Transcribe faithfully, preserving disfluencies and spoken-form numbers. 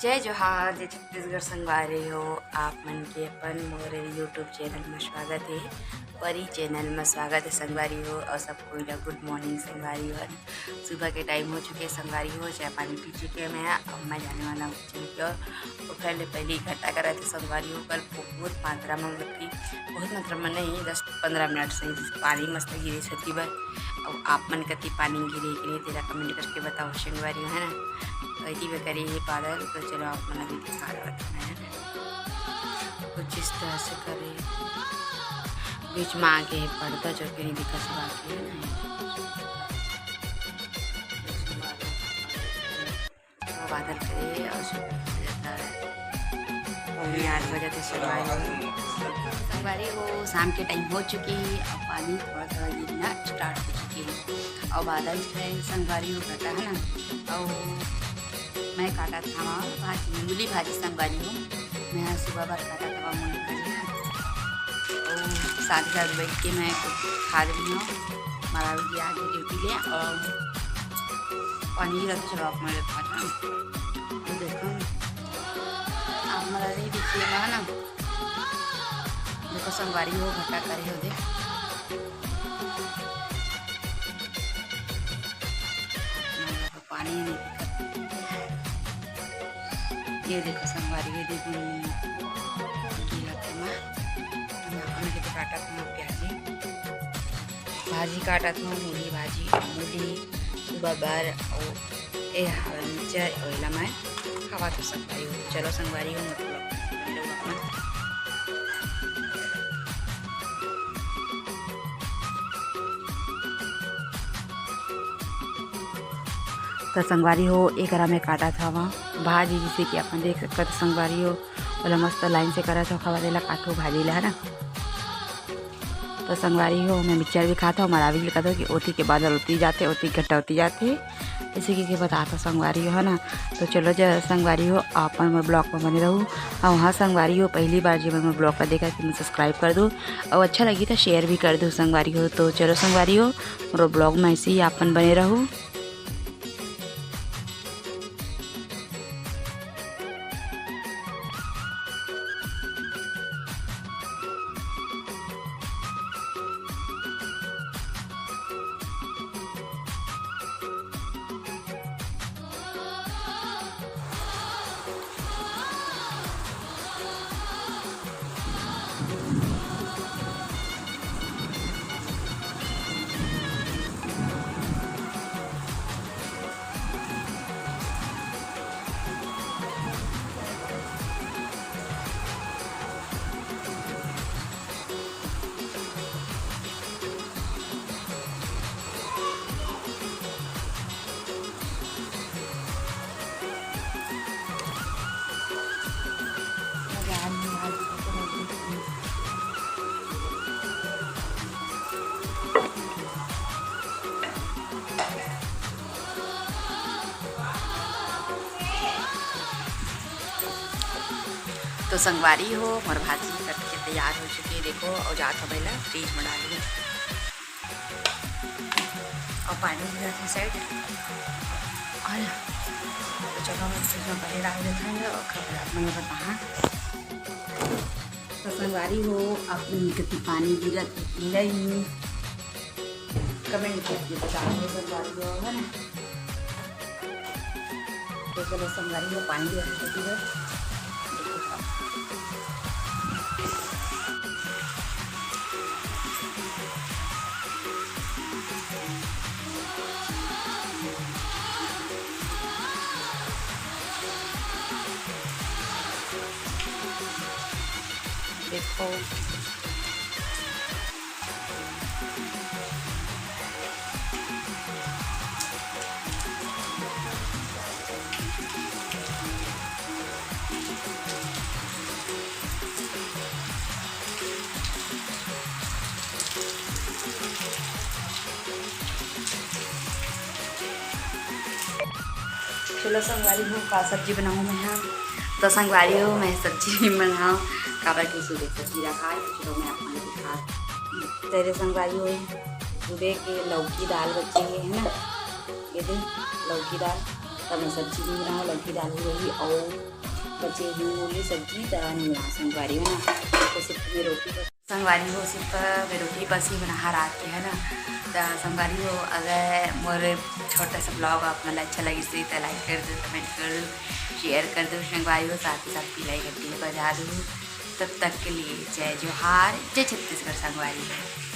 जय जोहार, जय छत्तीसगढ़ संगवारी हो। आप मन के अपन मोर YouTube चैनल में स्वागत है। परी चैनल में स्वागत है संगवारी हो। और सब कोई ला गुड मॉर्निंग संगवारी हो। सुबह के टाइम हो चुके संगवारी हो, चाय पानी पी चुके मैं। अब मैं जाने वाला हूँ किचन की ओर। ओखर ले पहले इकट्ठा करा थे संगवारी हो, कल बहुत मात्रा में, मतलब कि बहुत मात्रा में नहीं, दस पंद्रह मिनट से ही पानी मस्त गिरे छती बर। अब आप मन कति पानी गिरे कि नहीं, तेला कमेंट करके बताओ संगवारी हो, है ना। तो इति बर करे ये बादल, तो चलो आप मन अभी दिखा रहा था मैं, है ना। कुछ इस तरह से करे, बीच में आके पर्दा जो कि नहीं दिखा सका के, है ना। बादल करे और सुबह हो जाता है। और ये आठ बजे तो सुबह हो। संगवारी हो, शाम के टाइम हो चुकी है, अब पानी थोड़ा थोड़ा गिरना स्टार्ट हो चुकी है और बादल जो है संगवारी हो घटा है ना। और मैं काटा था वहाँ भाजी, मूली भाजी संगवारी हो। मैं सुबह बार काटा था वहाँ मूली भाजी ना। और साथ साथ बैठ के मैं कुछ खा रही हूँ। मारा भी गया आगे ड्यूटी ले और पानी का तो चलो आप मेरे पास ना। ये देखो, आप मेरा नहीं देखिएगा ना। देखो संगवारी हो घटा करे हो दे। पानी नहीं दिखत। ये देखो संगवारी, ये देखो, ये हाथे में, मैं अपन के तो काटत हूँ प्याजी, भाजी काटत हूँ, मूली भाजी, मूली, सुबह बर, और ए हवन चर, ओइला मैं खावा तो संगवारी हो। चलो संगवारी हो, मतलब तो संगवारी हो, एकरा में काटत हवा भाजी, जैसे कि अपन देख सकत हो संगवारी हो, ओला मस्त लाइन से करत हो, खवा देला काटो भाजी ला, है ना। तो संगवारी हो, मैं मिक्सचर भी खात हो, मरावी भी कहत हो कि ओती के बादल ओती जाते, ओती घट्टा ओती जाते, ऐसे के, के बतात हो संगवारी हो, है ना। तो चलो ज-, संगवारी हो, आप मन मोर ब्लॉग में बने रहू। और हाँ संगवारी हो, पहली बार जे मन मोर ब्लॉग ला देखा, तो सब्सक्राइब कर दो और अच्छा लगी तो शेयर भी कर दो संगवारी हो। तो चलो संगवारी हो, मोर ब्लॉग में ऐसे ही आप मन बने रहू। तो संगवारी हो, मोर भाजी कट के तैयार हो चुके हे, देखो, अउ जात हवय ला फ्रिज में डालहूँ। अउ पानी भी रखे साइड। अउ तो चलो, मैं फ्रिज में पहले डाल देता हूँ अउ खबर आप मन बताहा। तो संगवारी हो, आप मन कति पानी गिरत गिरा ही कमेंट करके बताओ संगवारी हो, है ना। तो चलो संगवारी हो, पानी भी रख देती है। देखो, चलो संगवारी हो, का सब्जी बनाऊँ मैं हा? तो संगवारी हो, मैं सब्जी नहीं बनाऊँ, काबर कि सुबह सब्जी रखा है, तो चलो मैं आप मन ला दिखा। तेरे संगवारी हो, सुबह के लौकी दाल बचे हे, है ना? ये दे, लौकी दाल। अब मैं सब्जी नहीं बनाऊँ, लड़की डालू रही और बचे हुए सब्जी त नहीं बना संगवारी हो ना। तो सिर्फ मैं रोटी बस, संगवारी हो, सिर्फ मैं रोटी बस ही बना रात के, है ना। त संगवारी हो, अगर मोर छोटा सा ब्लॉग आप मन ला अच्छा लगिस हे त लाइक कर दो, कमेंट कर दो, शेयर कर दो संगवारी हो, साथ ही साथ बेल आइकन भी बजा दो। तब तक के लिए जय जोहार, जय छत्तीसगढ़ संगवारी हो।